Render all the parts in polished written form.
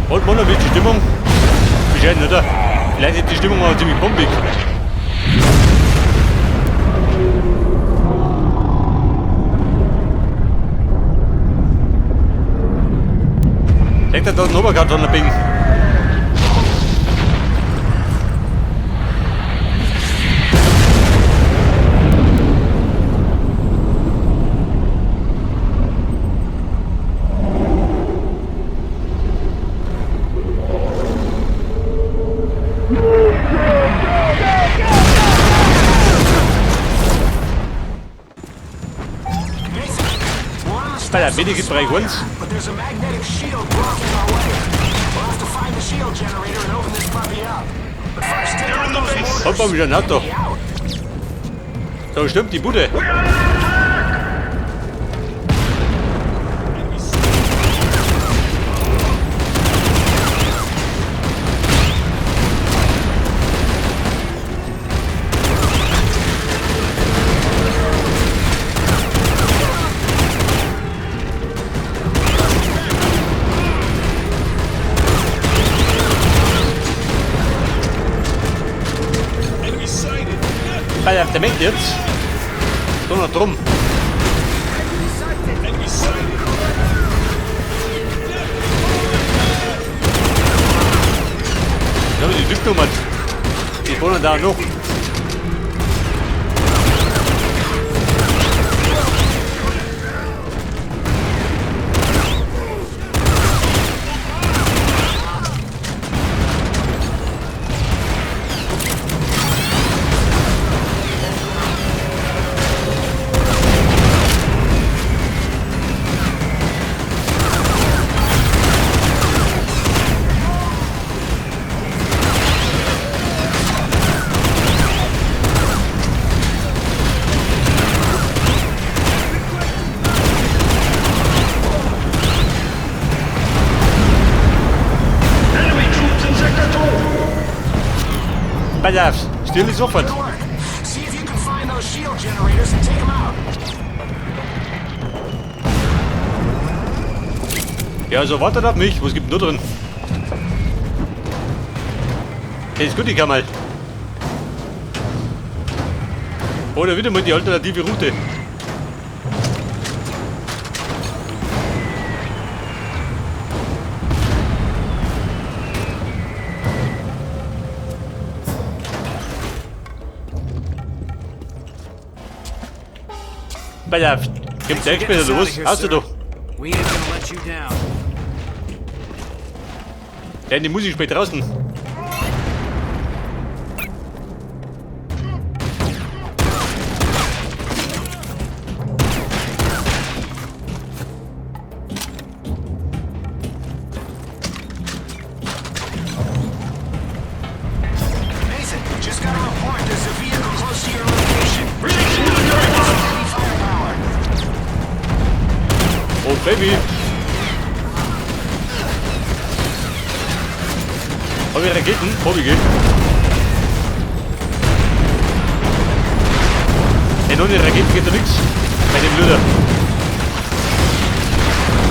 Und Mona, wie ist die Stimmung? Bescheiden, oder? Vielleicht ist die Stimmung auch ziemlich bombig. Denkt er da einen Oberkarton ein Bing? Mason, we're on the Bei der Medikit-Bereich 1. But there's a magnetic shield blocking our way. We'll have to find the shield generator and open this puppy up. But first, take out those mortars. Kommt mal wieder NATO. Enemy out. Da stimmt die Bude. Bei der Dement jetzt. Donner drum. Ja, die Tischnummer. Die wohnen da noch. Enemy troops in Sector 2! Pass auf, still ist sofort. Good work. See if you can find those shield generators and take them out. Ja, also wartet auf mich. Was gibt denn da drin? Das ist gut, die Kammer. Oder wieder mal die alternative Route. Pass auf, gibt's echt später los? Hast du doch. We ain't gonna let you down. Denn die Musik spielt draußen. Mason, just got a report. There's a vehicle close to your location. Heavy firepower. Oh Baby. Hab ich Raketen? Hab ich, gell? Ey, ohne Raketen geht da nichts. Bei dem Lüder.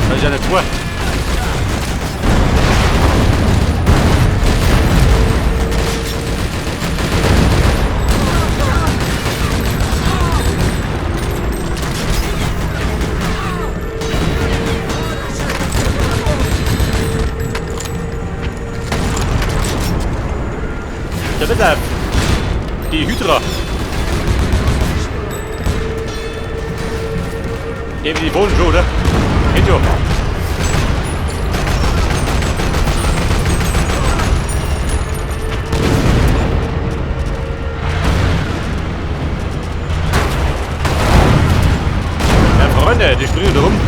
Da ist ja nicht vor. Da wird er. Die Hydra. Ja, die wohnen schon, oder? Geht schon. Ja, Freunde, die springen da rum.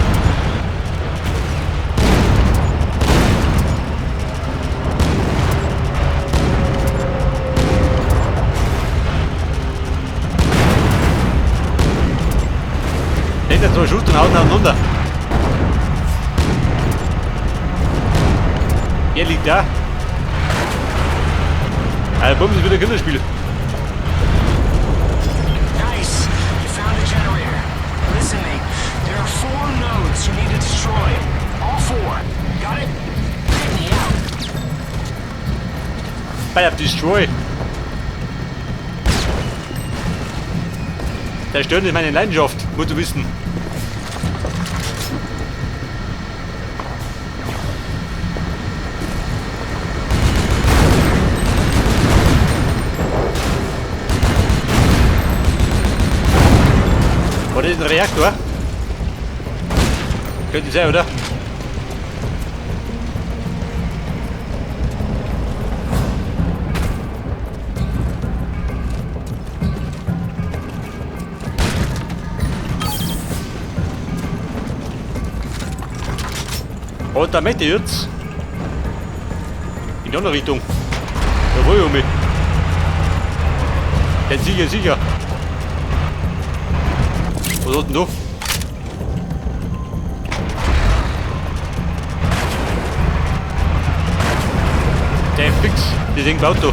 Legt er zwei Schuss und haut ihn auseinander. Er liegt da. Also, Bums ist wieder Kinderspiel. Nice. You found the generator. Listen, mate. There are 4 nodes you need to destroy. All 4. Got it? Pick me out. Bei Destroy. Der stört ist meine Leidenschaft, musst du wissen. War das ein Reaktor? Könnte sein, oder? Und da möchte ich jetzt in die andere Richtung. Jawohl, Junge. Ja, sicher, sicher. Was ist denn da? Der fix, das Ding baut da.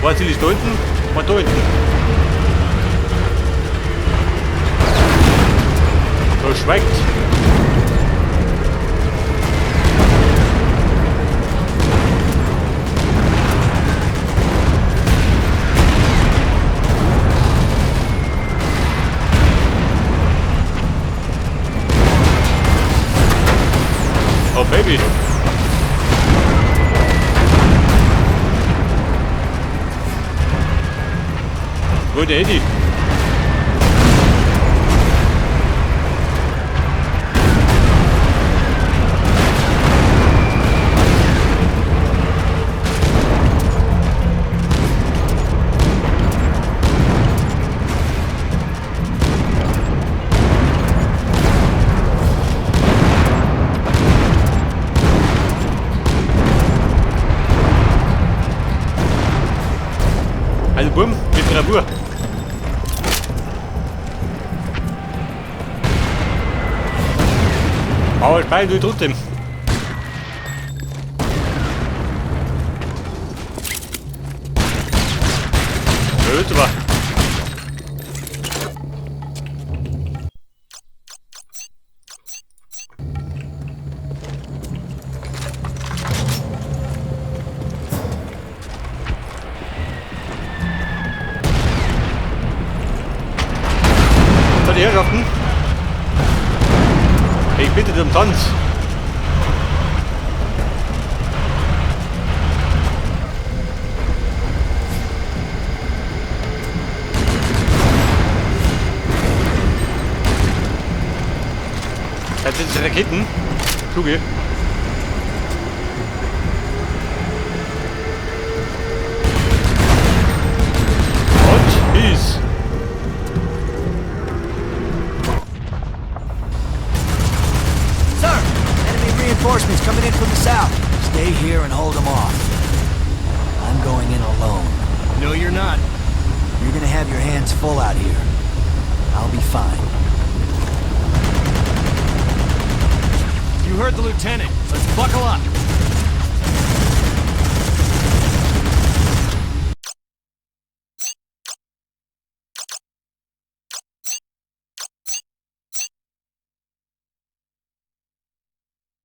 Was ist da unten? Was da unten? So schmeckt. Oh Baby. Wo ist der Eddie? Also bumm, mit Bravour. Aber ich meine trotzdem. Blöd war. So, die Herrschaften. Ich bitte zum Tanz. Das sind Raketen. Kluge. Und hieß. Sir, enemy reinforcements coming in from the south. Stay here and hold them off. I'm going in alone. No, you're not. You're gonna have your hands full out here. I'll be fine. You heard the lieutenant. Let's buckle up.